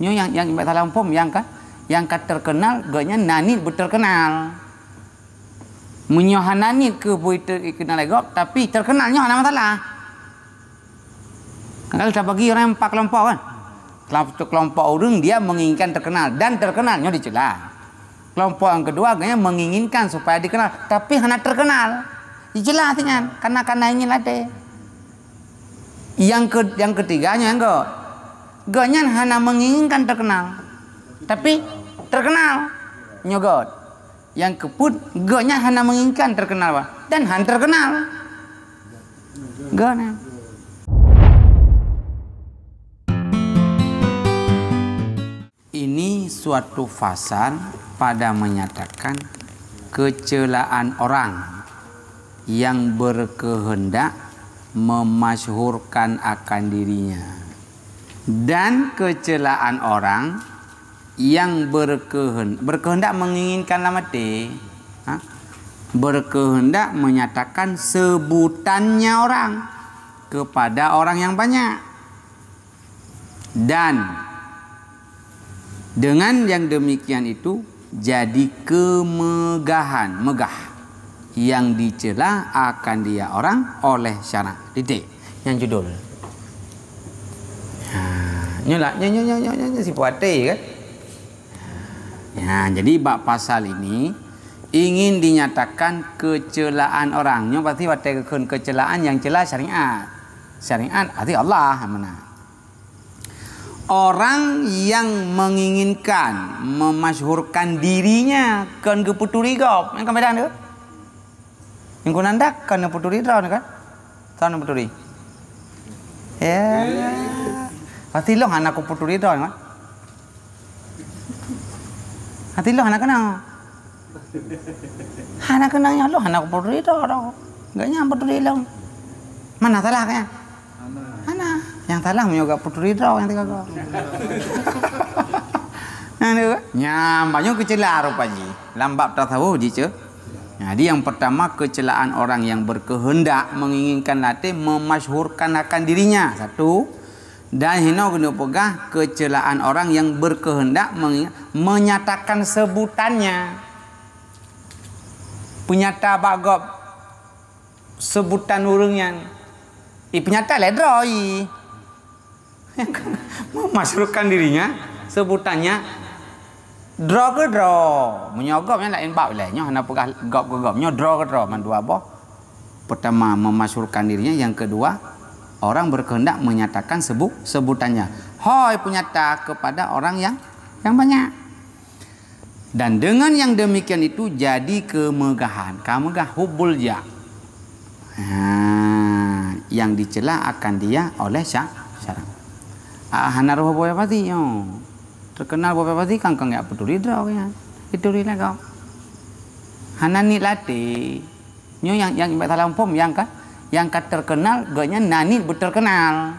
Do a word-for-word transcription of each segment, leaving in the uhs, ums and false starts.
Nyoe nyang, nyang ibat salah muphom, nyang ka, nyang ka terkenal, gobnyan na niet beuterkenal. Meunyoe hana niet keu beuterkenal lé gob, tapi terkenal, nyoe hana masalah. Kan kalau terbagi orang empat kelompok kan? Kelompok, kelompok ureuëng dia menginginkan terkenal dan terkenal, nyoe dicela. Kelompok yang kedua, gobnyan menginginkan supaya dikenal, tapi hana terkenal. Dicela si nyan, karena, karena ingin ladé. Yang ke, yang ketiga nyoe nyang gob. Gobnyan hana menginginkan terkenal. Tapi terkenal. Nyoe gob. Yang keupeuet, gobnyan hana menginginkan terkenal, bah. Dan han terkenal. Gobnyan. Ini suatu fasal pada menyatakan kecelaan orang yang berkehendak memasyhurkan akan dirinya, dan kecelaan orang yang berkehen-, berkehendak menginginkan lam até, ha? Berkehendak menyatakan sebutannya orang kepada orang yang banyak. Dan dengan yang demikian itu jadi kemegahan, megah, yang dicela akan dia orang oleh syarak. Titik. Nyang judul. Ha, nyoe lah, nyoe, nyoe, nyoe, nyoe, nyoe, nyoe, sipuaté kan? Ha, jadi bak pasal ini ingin dinyatakan kecelaan orang. Nyoe pasti watée geukheun kecelaan yang cela syariat. Syariat pasti Allah meunan. Orang yang menginginkan memasyhurkan dirinya kon geuputuri gob. Nyang ka beda tu. Nyang keunan dak kon neuputuri droe kan? Kon neuputuri. Ya. Pasti lôn hana kuputuri droe kan? Hati lôn hana keunong. Hana keunong nyoe lôn hana kuputuri droe. Gobnyan puturi lôn. Mana salah kan? Hana. Nyang salah meunyoe gak puturi droe nyang teuka gob. Nah, tu. Nyang banyak keucela rupa jih. Lam bab tasawuf jiceu. Jadi yang pertama, kecelaan orang yang berkehendak menginginkan lam até memasyhurkan akan dirinya. Satu. Dan hino geuneuk peugah kecelaan orang yang berkehendak mengi-, menyatakan sebutannya. Peunyata bak gob sebutan ureuëng nyan. I peunyata lé droe i. Memasyhurkan dirinya, sebutannya droe keu droe. Meunyoe gob nyan laén bab lé. Nyoe hana peugah gob keu gob. Nyoe droe keu droe mandua boh. Pertama, memasyhurkan dirinya. Yang kedua, orang berkehendak menyatakan sebu-, sebutannya. Hôi peunyata kepada orang yang, yang banyak. Dan dengan yang demikian itu jadi kemegahan. Ka meugah hubbul jah. Ha, yang dicela akan dia oleh sya-, syarak. Ah, hana roh boh pasti nyoe. Terkenal boh pasti kan kang yak puturi droe kan. Itu ri lagoe. Hana niet lam até. Nyoe nyang, nyang ibat salah muphom, nyang ka, nyang ka terkenal, gobnyan na niet beuterkenal.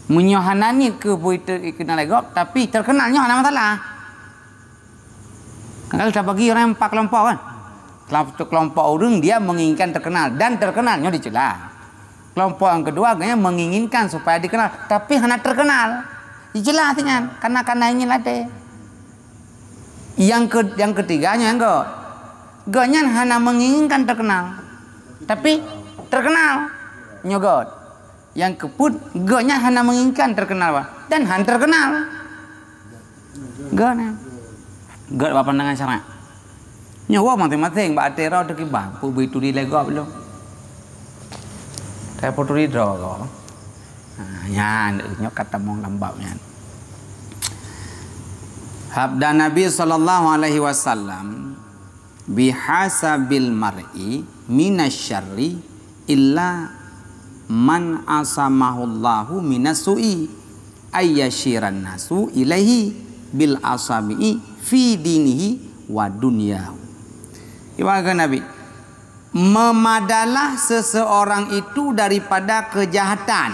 Meunyoe hana niet keu beuterkenal lé gob, tapi terkenal nyoe hana masalah. Kan kalau terbagi orang empat kelompok kan? Kelompok, kelompok ureuëng dia menginginkan terkenal dan terkenal nyoe dicela. Kelompok yang kedua gobnyan menginginkan supaya dikenal, tapi hana terkenal. Dicela si nyan, karena, karena ingin ladé. Yang ke, yang ketiga nyoe nyang gob. Gobnyan hana menginginkan terkenal. Tapi terkenal. Nyoe gob. Yang keupeuet, gobnyan hana menginginkan terkenal, bah. Dan han terkenal. Gobnyan. Gob bak pandangan syarak. Nyoe woe maséng-maséng bak até droe teukiban, peubri turi lé gob lom. Tapi peuturi droe gob. Ha, nyan, nyoe ka tamong lam bab nyan. Sabda Nabi sallallahu alaihi wasallam, "Bihasabil mar'i minasy syarri illa man asamahullahu minas su'i, ayyasyiran nasu ilaihi bil asabi'i fi dinihi wa dunyahu." Ibarat Nabi, memadalah seseorang itu daripada kejahatan.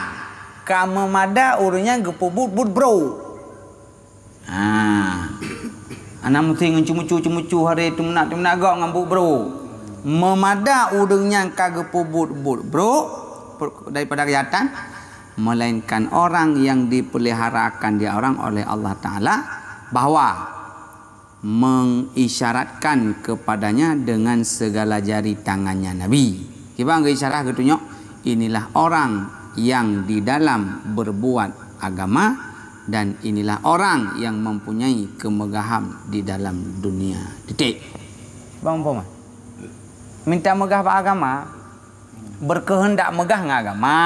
Ka memada ureuëng nyang geupeubuet buet brok. Ha. Hana meusti ngon ceumucu-ceumucu hari teumeunak-teumeunak gob ngon buet brok. Memada ureuëng nyang ka geupeubuet buet brok daripada kejahatan, melainkan orang yang dipeuliharakan dia orang oleh Allah Taala, bahwa mengisyaratkan kepadanya dengan segala jari tangannya Nabi. Kiban geuisyarah geutunyok, inilah orang yang di dalam berbuat agama dan inilah orang yang mempunyai kemegahan di dalam dunia. Titik. Bang umpama, minta megah bak agama, berkehendak megah ngon agama.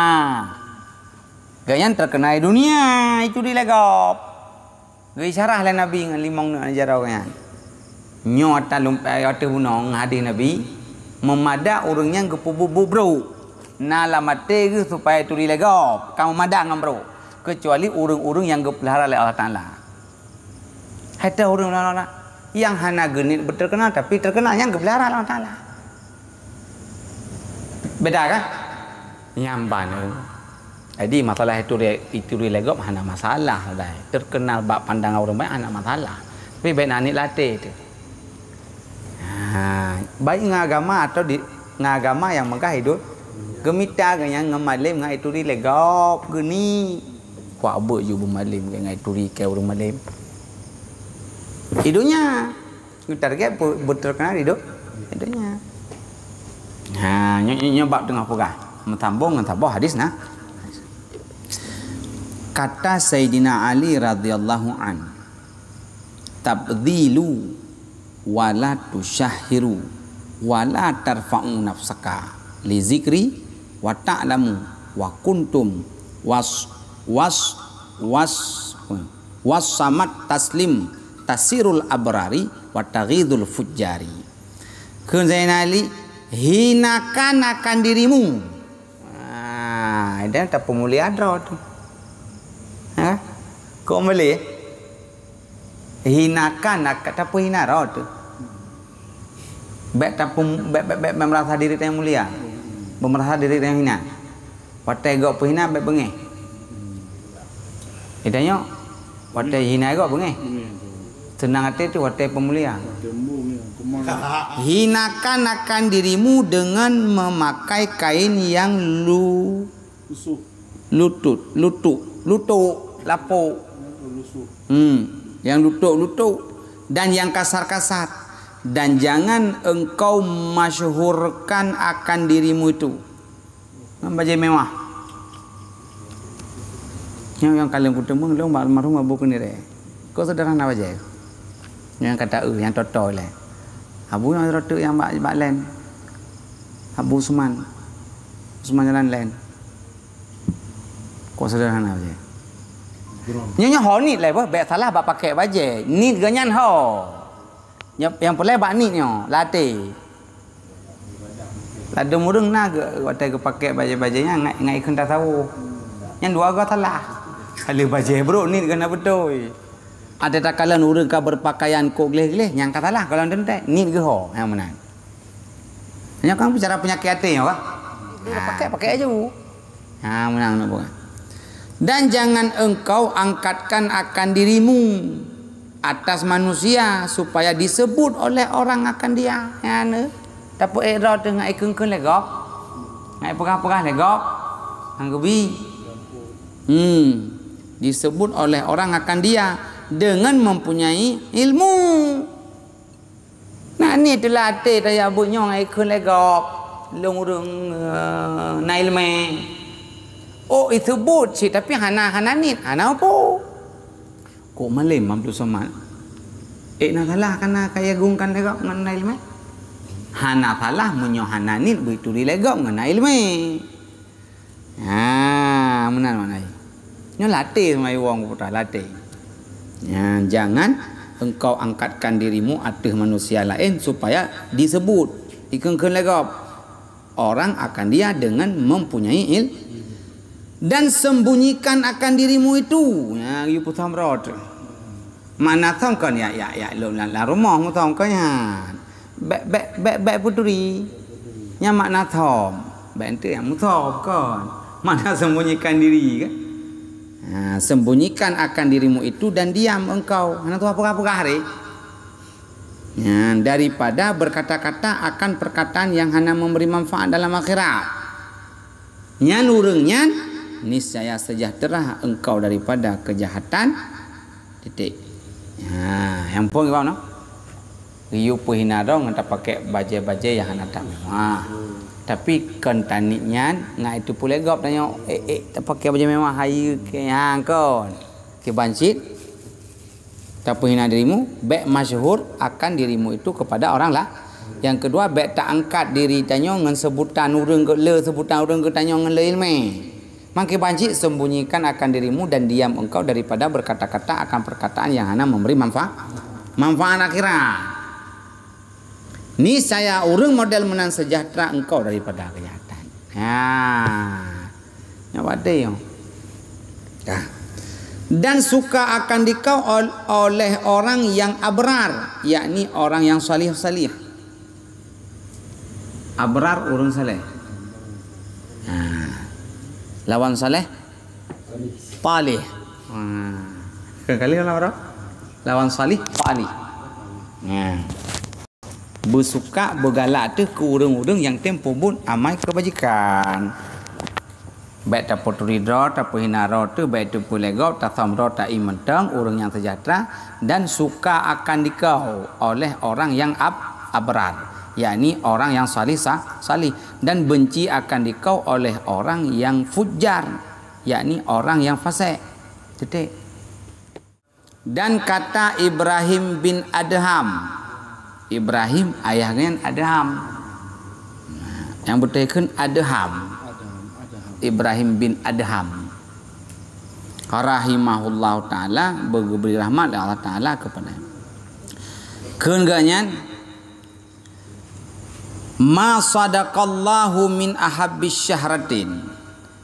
Gobnyan terkenal di dunia, itu di legop. Geuisyarah lé Nabi ngon limong neuk jaroe nyan. Nyoe ata lum-, eh, ateueh bunoe ngon hadis Nabi, meumada ureuëng nyang geupeubuet brok. Na lam até geuh supaya turi lé gob, ka meumada ngon brok. Keucuali ureuëng-ureuëng nyang geupeulihara lé Allah Taala. Hai teuh ureuëng lawan-lawan nyang hana geuniet beuterkenal, tapi terkenal nyang geupeulihara lé Allah Taala. Beda kan? Nyang ban. Jadi masalah itu dia, itu dia legop hana masalah dah. Terkenal bak pandangan ureuëng banyak hana masalah. Tapi baik nak nik latih tu. Ha, baik ngon agama atau di, ngon agama nyang megah hidup. Geumita geuh nyang ngon malem ngon itu di legop geuni. Kuak beuk ju beumalem ngon itu di ke ureuëng malem. Di dunia. Target beu-, beuterkenal di du-, di dunia. Ha, nyoe, nyoe, nyoe bab teungoh peugah. Meusambong ngon saboh hadis nah. Kata Saidina Ali radhiyallahu an, "Tabdhilu wa la tusyahhiru wa la tarfa'u nafsaka li zikri wa ta'lamu wa kuntum was, was, was, was samat taslim tasirul abrari wa taghidul fujjari." Kheun Zainal Ali, "Hinakan akan dirimu." Ah, dan tapeumulia droe tu. Ha? Kok boleh? Hinakan akan tapeuhina droe tu. Bèk tapeu-, bèk, bèk, bèk, bèk merasa diri tanyoe mulia. Bèk merasa diri tanyoe hina. Watèe gob peuhina bèk beungéh. Geutanyoe, watèe hina gob beungéh. Seunang até tu watèe peumulia. Hinakan akan dirimu dengan memakai kain yang lu-, lutut, lutuk, lutuk, lapuk. Hmm, yang lutuk-lutuk dan yang kasar-kasar. Dan jangan engkau masyhurkan akan dirimu itu. Ngon bajèe mewah. Nyoe nyang ka lheueh kuteumé lôn bak almarhum Abu Keunirée. Kok seudeurhana bajèe. Nyang kata eu, nyang toto lé. Abu nyang rot teuk nyang bak, bak len. Abu Usman. Usman jalan len. Kok seudeurhana bajèe. Nyoe, nyoe ho niet lé beuh, bèk salah bak pakèk bajèe. Niet geuh nyan ho. Nyang, nyang peureulèe bak niet nyoe, latih. Ladôm ureueng na geu-, watèe geupakèk bajèe-bajèe nyan ngai, ngai kheun tasawuf. Nyan dua goe salah. Ka lheueh bajèe brok niet geuh na beutôi. Até takalon ureueng ka beupakaian kok gleh-gleh, nyan ka salah kalon teuntèe, niet geuh ho, nyang meunan. Nyoe kan bicara peunyakét até nyoe kan? Pakèk, pakèk aju. Ha, meunan nak bukan. Dan jangan engkau angkatkan akan dirimu atas manusia supaya disebut oleh orang akan dia. Ya, ne. Tapeuék droe teuh ngai kheun-kheun lé gob. Ngai peugah-peugah lé gob. Ngon geubi. Hmm. Disebut oleh orang akan dia dengan mempunyai ilmu. Nah, niet teulatih tajak buet nyoe ngai kheun lé gob. Lôn ureueng, eh, na ileumèe. Oh, iseubuet cit, tapi hana, hana niet, hana peue. Kok malem Abdul Somad? Eh, na salah kana kaya gungkan lé gob ngon na ileumèe? Hana salah meunyoe hana niet beuturi lé gob ngon na ileumèe. Ha, meunan makna jih. Nyoe latih meunan wong putra, latih. Ya, jangan engkau angkatkan dirimu ateueh manusia laén supaya disebut, dikheun-kheun lé gob orang akan dia dengan mempunyai il-, dan sembunyikan akan dirimu itu. Ya, you put some rot. Makna thom kon ya, ya, ya, lôn lam, lam rumoh muthom kon nyan. Bèk, bèk, bèk, bèk peuturi. Nyan makna thom. Bèk enteuk nyang muthom kon. Makna sembunyikan diri kan. Ha, sembunyikan akan dirimu itu dan diam engkau. Hana tuha peugah-peugah ré. Nyan daripada berkata-kata akan perkataan yang hana memberi manfaat dalam akhirat. Nyan ureueng nyan niscaya sejahtera engkau daripada kejahatan. Titik. Ha, nyang phôn geuh noh. Geuyue peuhina droe ngon tapakèk bajèe-bajèe nyang hana that meuwah. Tapi kon taniet nyan, ngat itu peulet gob tanyoe, eh, eh, tapakèk bajèe meuwah, hayeue keu nyan kon. Kiban cit, tapeuhina dirimu, bèk masyhur akan dirimu itu kepada orang la-, nyang keudua, bèk taangkat diri tanyoe ngon seubutan ureueng geu-, le seubutan ureueng geutanyoe ngon le iéleumé. Maka kiban cit, sembunyikan akan dirimu dan diam engkau daripada berkata-kata akan perkataan yang hana memberi manfa-, manfaat akhirat. Niscaya ureueng model meunan sejahtera engkau daripada kejahatan. Ha. Nyoe padé nyoe. Ka. Dan suka akan dikau ol-, oleh orang yang abrar, yakni orang yang salih-salih. Abrar ureueng saleh. Ha. Lawan saleh? Talih. Ha. Keu kali lawan apa? Lawan salih, talih. Ha. Beusuka, beugalak teuh keu ureueng-ureueng nyang tem peubuet amai keubajikan. Bèk tapeuturi droe, tapeuhina droe teuh, bèk tapeulet gob, tasöm droe, ta-i mantong ureueng nyang sejahtera, dan suka akan dikau oleh orang yang ab-, abrar, yakni orang yang salih sa-, salih, dan benci akan dikau oleh orang yang fujjar, yakni orang yang fasik. Titik. Dan kata Ibrahim bin Adham. Ibrahim ayah nyan Adham. Nyang beutôi kheun Adham. Ibrahim bin Adham. Rahimahullahu taala, beu-, geubri rahmat lé Allah Taala keupada. Kheun geuh nyan, "Ma sadaqallahu min ahabbis syahratin."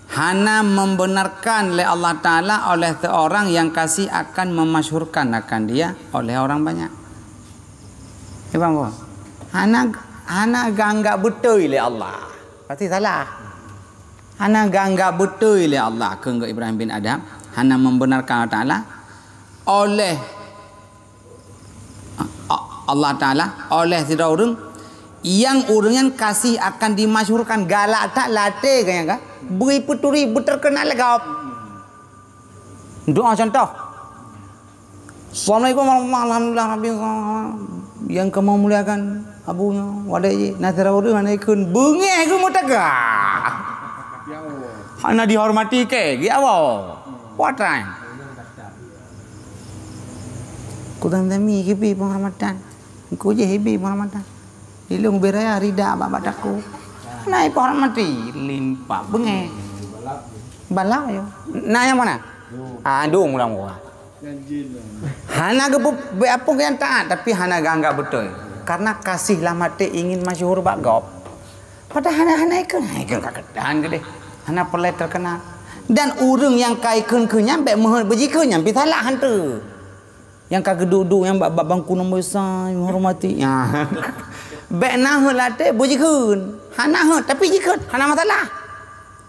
Hana membenarkan lé Allah Taala oleh seorang yang kasih akan memasyhurkan akan dia oleh orang banyak. Ya, paham, Bu? Hana, hana geuanggap beutôi lé Allah. Pasti salah. Hana geuanggap beutôi lé Allah, kheun geuh Ibrahim bin Adham, hana membenarkan Allah Taala oleh A-, Allah Taala oleh sidroe ureueng, nyang ureueng nyan kasih akan dimasyhurkan, galak that latée geuh nyan ka, bri peuturi, beuteurkeunal lagée. Doa contoh. Assalamualaikum warahmatullahi, alhamdulillah rabbil alamin. Nyang kamoe muliakan Abu nyoe, wadée jih, na sidroe ureueng hana ikheun, beungéh geuh meuteuka. Hana dihormati keu geuh awak. What time? Kudang demi gibi penghormatan. Engkau je hibi penghormatan. Ilung beraya rida bak-bak taku. Nai penghormati limpa bengeh. Bala yo. Nah, yang mana? Ah, dong ulang gua. Hana gebu apa yang taat, tapi hana gangga betul. Karena kasih lah mati ingin masyhur bak gop. Padahal hana, hana ikheun, hana ikheun ka keudaan keudeh. Hana peureulèe teukeunal. Dan ureueng nyang ka ikheun keu nyan bèk meuheuet beujikheun nyan pih salah hantu. Nyang ka geuduek-duek nyang bak, bak bangku nombor sa, menghormati. Nyan. Bèk na heuet latèe beujikheun. Hana heuet, tapi jikheun, hana masalah.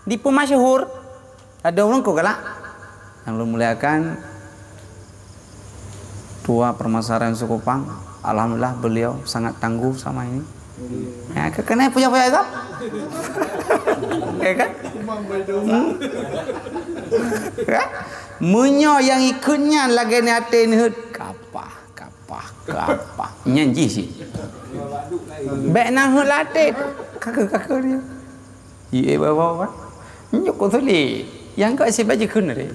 Dipeumasyhur. Ada ureueng kok galak? Yang ulôn muliakan, Tua Permasalahan Sukupang, alhamdulillah beliau sangat tangguh sama ini. Ya, ke-, kena puja-puja juga. Ya kan? Hmm. Ya? Meunyoe nyang ikheun nyan lagèe nyan até neuheut, kapah, kapah, kapah. Nyan jih sih. Bèk na heuet latèe. Kaka-kaka dia. Ié bawa kan. Nyoe kok sulit. Yang kau isi baju kena deh.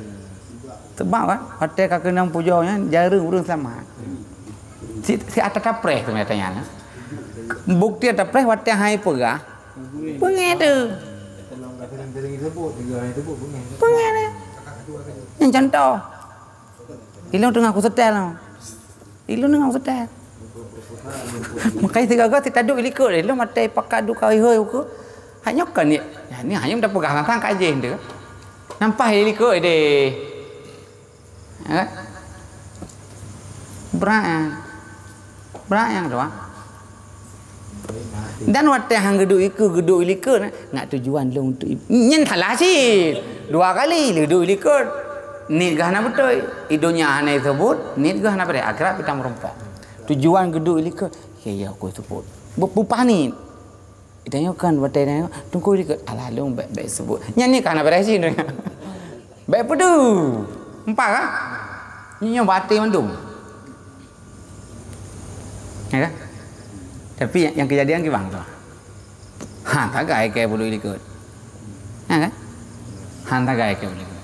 Sebab kan, hotel kaka nang puja nyan, jarang ureueng selamat. Si, si ata tapreh tu tanya. Bukti tapreh, watèe hai peugah. Peungéh tu. Peungéh tu. Yang contoh. Ilong teungoh kuseutèl. Ilong teungoh kuseutèl. Makanya tiga gak kita duduk ilikot. Ilong mata pakat duduk kau ihoi uku. Hanya kan ni. Ni hanya minta pegang tang kat jeng tu. Nampak ilikot deh. Ya kan? Berat, ya. Berat nyang dua. Dan watèe han geuduek ikeue, geuduek ilikot, ngat tujuan lôn untuk i-, nyan salah cit. Dua kali geuduek ilikot. Niet geuh hana beutôi. I donya hana iseubut, niet geuh hana beutôi. Akhirat pih tameurumpok. Tujuan geuduek ilikot, ya, ya, aku sebut. Bupah niet. Itanyoe kan watèe nyoe, tungkôi ilikot, alah lôn bèk-bèk sebut. Nyan niet ka hana beutôi cit. Bèk peuduek. Empat kan? Nyoe baté mandum. Ya kan? Tapi yang, yang kejadian kiban tu. Ha, tagai ke peuduek likot. Ya kan? Han tagai ke peuduek likot.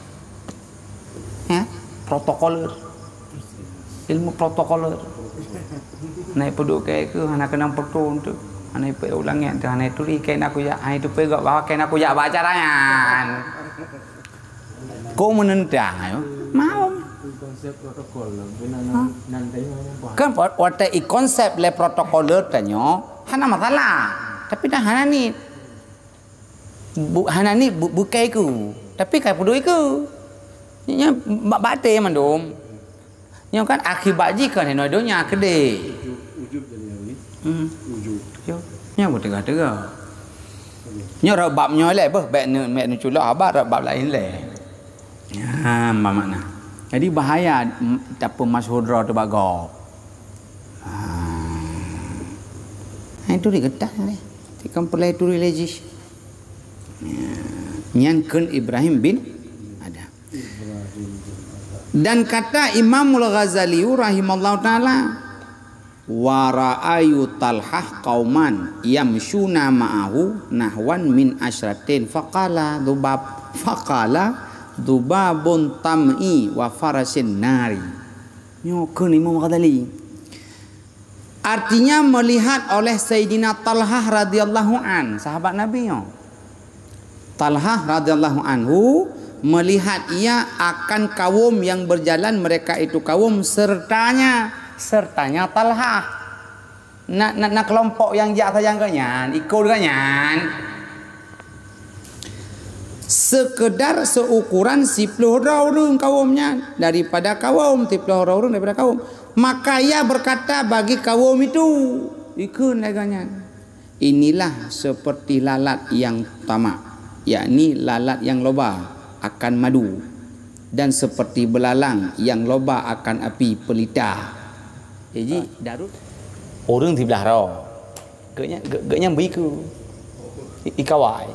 Ya, protokoler. Ilmu protokoler. Hana peuduek ke, ke hana keunong peutueng tu. Hana peuduek ulang nyan tu, hana turi ke nak kujak, hana turi gak bahwa ke nak kujak bak acara nyan. Kok menentang ayo? Mau. Konsep protokol lah. Kan wa-, watèe i konsep lé protokoler tanyoe hana masalah. Tapi dah hana ni. Bu-, hana ni bu-, bukai ku. Tapi ka peuduek ku. Nya ba-, baté mandum. Nyoe kan akibat jih kan hinoe donya keudéh. Ujub, ujub jadi hari. Hmm. Ujub. Yo, nyoe beuteuga-teuga. Nyoe rot bab nyoe lé beuh, bèk ne-, bèk neuculok haba rot bab laén lé. Ha, ma-, makna. Jadi bahaya, m-, tapeumasyhur droe teuh bak gob. Ha. Hai tu digeutah lé. Tikam pulai turi lé jih. Ya. Nyan kheun Ibrahim bin Adham. Dan kata Imamul Ghazali rahimallahu taala, "Wa ra'ayu Talhah qauman yamsyuna ma'ahu nahwan min asyratin faqala dhubab, faqala dhubabun tam'i wa farasin nari." Nyoe kheun Imam Ghazali. Artinya melihat oleh Sayyidina Talhah radhiyallahu an, sahabat Nabi nyoe. Talhah radhiyallahu anhu melihat ia akan kaum yang berjalan, mereka itu kaum sertanya, sertanya Talhah. Na, na, na kelompok nyang jak sajan geuh nyan, ikot geuh nyan. Sekedar seukuran siploh droe ureuëng kaum nyan daripada kaum, siploh droe ureuëng daripada kaum. Maka ia berkata bagi kaum itu, ikheun lagée nyan, "Inilah seperti lalat yang tamak, yakni lalat yang loba akan madu, dan seperti belalang yang loba akan api pelita." Jadi, darut ureuëng siblah droe. Geuhnyan, geu-, geuhnyan beuiku. I-, ikawai.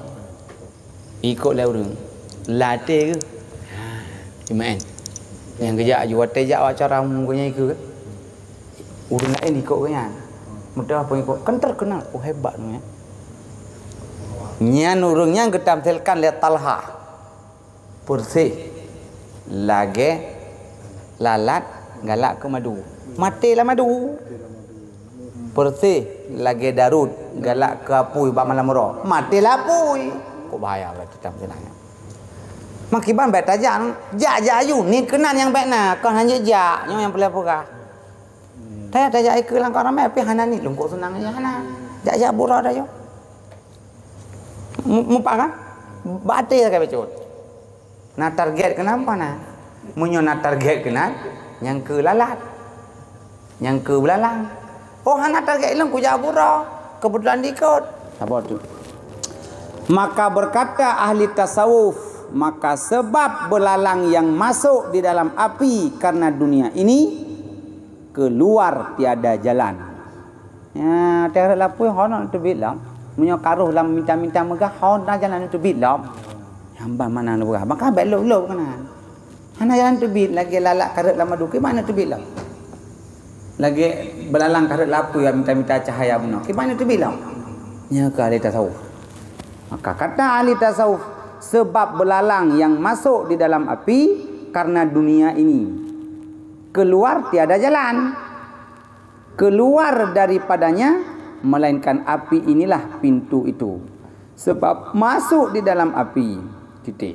Ikot lé ureuëng. Latée geuh. Ha, iman. Nyang geujak aju watée jak acara geuhnyan ikot. Ureuëng laén ikot geuhnyan. Mudah pun ikot. Kan terkenal. Oh, hebat ni, ya. Nyan ureuëng nyan geutamsilkan lé Talha. Peureuseh lagée lalat galak keu madu. Maté lam madu. Peureuseh lagée darut galak keu apui bak malam uroe. Maté lam apui. Kok bahaya lah kita meusinan nyan. Makiban bék tajak, jak-jak aju, ni keunan nyang bék na, kon hanjeuet jak, nyoe nyang peureulée peugah. Tajak-tajak ikeu lam kawan ramé, tapi hana ni, lungkok seunang aja hana. Jak-jak buroe dah yo. Mu-, mupat kan? Bak até sagai bacut. Na target keunan apa na? Meunyoe na target keunan, nyang keu lalat. Nyang keu beulalang. Oh, hana target lôn kujak buroe. Keubeutulan diikot. Saboh tu. Maka berkata ahli tasawuf, maka sebab belalang yang masuk di dalam api karena dunia ini, keluar tiada jalan. Ya, teuh rot lapui hana teubiet lom. Meunyoe karoh lam mita-mita meugah hana jalan teubiet lom. Nyang ban mana neupeugah. Maka bék lôb-lôb keunan. Hana jalan teubiet lagée lalat kareuet lam madu. Kiban teubiet lom. Lagée beulalang kareuet lapui mita-mita cahaya bunoe. Kiban teubiet lom. Nyoe keu ahli tasawuf. Maka kata ahli tasawuf, sebab belalang yang masuk di dalam api karena dunia ini. Keluar tiada jalan. Keluar daripadanya, melainkan api inilah pintu itu. Sebab masuk di dalam api. Titik.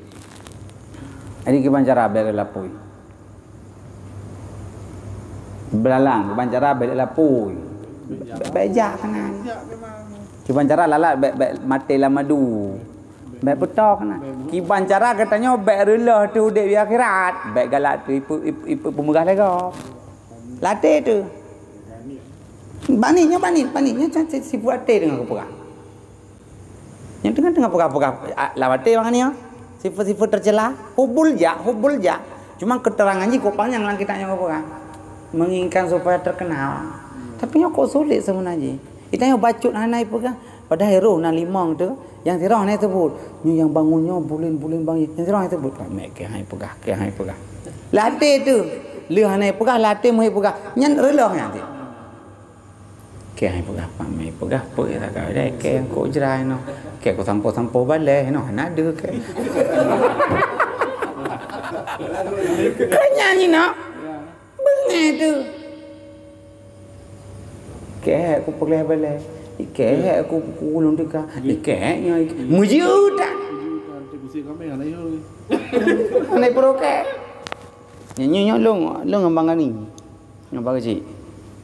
Jadi, kiban cara bék lapui. Beulalang, kiban cara bék lapui. Bék, bék jak keunan. Kiban cara lalat bék, bék maté lam madu. Bék peutoh keunan. Kiban cara geutanyoe bék reuloh teuh udeb di akhirat. Bék galak teuh ipe-, ipe-, ipe-, peumegah lé gob. Latée teuh. Bani nyoe, bani, bani nyoe, si-, si-, sifeuet até deungon geupeugah. Nyang teungoh-teungoh peugah-peugah, a, lam até bangai nyoe. Sifeuet-sifeuet tercela, hubul jak, hubul jak. Cuma keterangan jih kok panyang lam kitab nyoe geupeugah. Menginginkan supaya terkenal. Tapi nyoe kok sulit sebenarnya. Kita nyoe bacut hana ipeugah. Padahai roh na limong tu, nyang sidroe hana teubeuet. Nyoe nyang bangun nyoe buleuen-buleuen bangun, nyang sidroe hana teubeuet. Mek keu hai peugah, keu hai peugah. Lam até tu, lheueh hana peugah, lam até meuhai peugah. Nyan reuloh nyan tu. Keu hai peugah, paméh peugah, peue ya ka dai, keu kok jrai noh. Keu ku sampoh-sampoh balèe noh, hana deuh keu. Keu nyan nyoe noh. Beungéh tu. Keu ku peugah balèe. Keu ku, ku ulôn teuka. Keu nyoe. Meujeut tak? Hana prokes. Nyoe, nyoe, nyoe lôn, lôn ngon Bang Gani. Nyoe Bang Gani.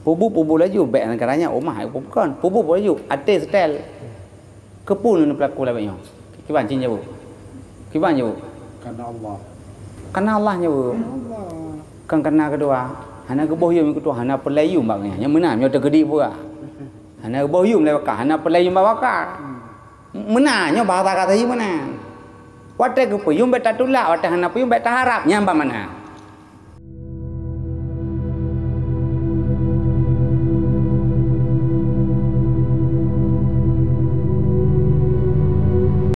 Pubu, pubu laju, bèk nyan karanya, oh mah, pubu kon. Pubu, pubu laju, até setel. Keupeue neupeulaku lagèe nyoe? Kiban cit jaweueb? Kiban jaweueb? Karena Allah. Karena Allah jaweueb. Allah. Kan karena keudua. Hana geuboh yum keudua, hana peureulèe yum bak nyan. Nyang meunan, nyoe teukeudi peue? Hana geuboh yum lé wakah, hana peureulèe yum bak wakah. Hmm. Meunan, nyoe bahasa kata jih meunan. Watèe geupeuyum bèk tatulak, watèe hana peuyum bèk taharab, nyan ban meunan.